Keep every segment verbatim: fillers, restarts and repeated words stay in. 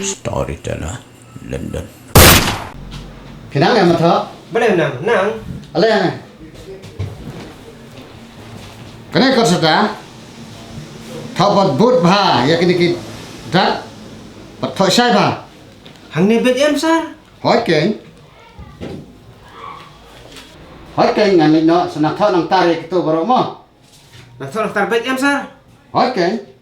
Storyteller, London. Phi nang em ma tho? Balei nang, nang. Ale nang. Kane kot sata. Tho bad bud bha ïa kine ki dak. Bad tho shai bha. Hangne beit em sir? Hoi keng. Hoi keng ngan leit noh sa nang tho nang tar ïa kito baroh mo. Nang tho nang tar beit em sir? Hoi keng.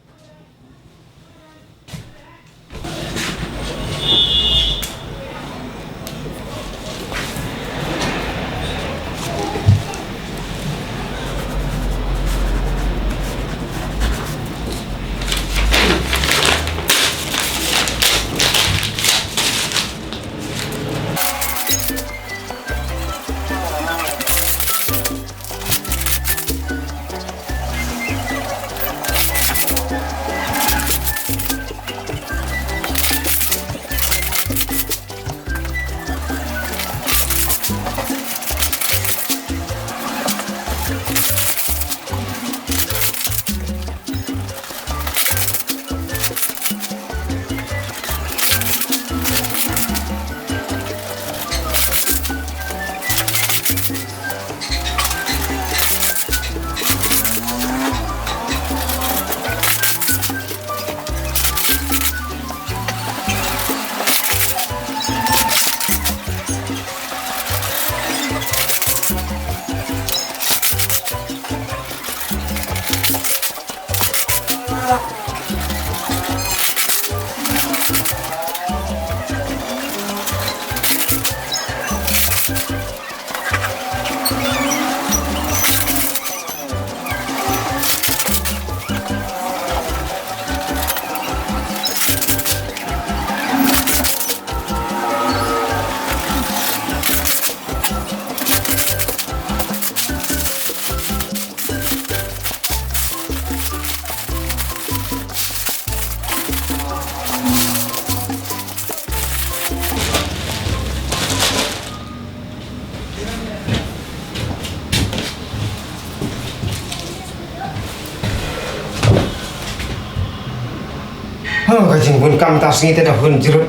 Ho, ka jingbun kam ta sngi te da hun jrut.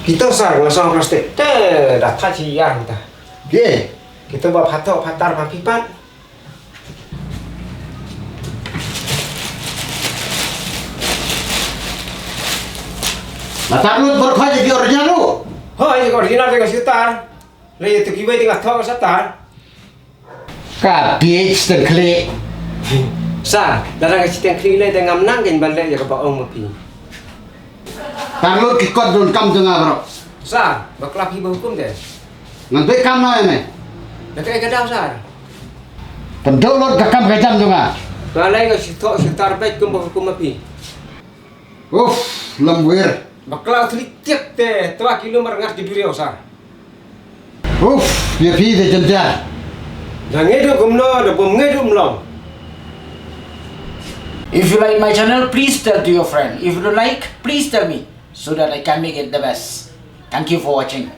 Kito sir, nga song plastik te da tha chi yang ta. Ye. Kito ba phatok phatar ba pipat. Matak lut bor khoi jagi original lu. Hoi, jagi original jagi sitar. Le itu kibai tengah thok satar. Ka page tengkli. Sa, darang ka siteng kli le tengam nang ken ban le ya ka ba ong ma pi. Tar lut ki kot don kam jong nga bro. Sa, bakla pi ba hukum de. Ngan dei kam na ne. Da ka ka daw sa. Pendolor da kam ka jam jong nga. Balai nga sitok sitar baik kum ba hukum ma pi. Uf, lam wir. Bakla thli tiak te twa kilo mar ngat ki duriau sa. Uf, ya phi de jam ja. Da ngedu kumno da bom ngedu mlong. If you like my channel, please tell to your friend. If you don't like, please tell me so that I can make it the best. Thank you for watching.